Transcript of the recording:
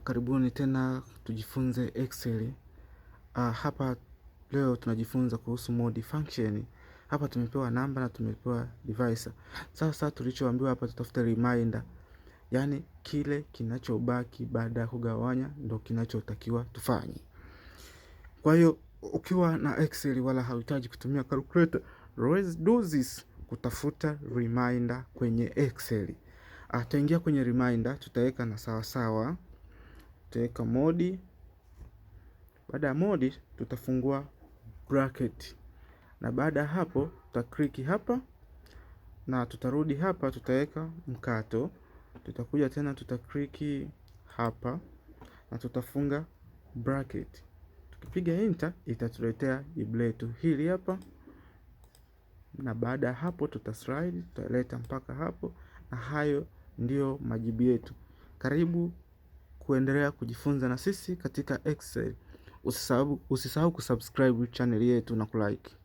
Karibuni tena tujifunze Excel. Hapa leo tunajifunza kuhusu mod function. Hapa tumepewa namba na tumepewa divisor. Sasa tulichoambiwa hapa tutafute remainder, yaani kile kinachobaki baada ya kugawanya ndo kinachotakiwa tufanye. Kwa hiyo ukiwa na Excel wala hauhitaji kutumia calculator. Let's do this kutafuta remainder kwenye Excel. Tutaingia kwenye remainder, tutaweka na sawasawa, tutaweka mod. Baada ya mod tutafungua bracket, na baada ya hapo tutaclick hapa na tutarudi hapa, tutaweka mkato. Tutakuja tena tutaclick hapa na tutafunga bracket. Tukipiga enter itatuletea jibu letu hili hapa, na baada ya hapo tutaslide, tutaleta mpaka hapo, na hayo ndiyo majibu yetu. Karibu kuendelea kujifunza na sisi katika Excel. Usisahau kusubscribe channel yetu na kulike.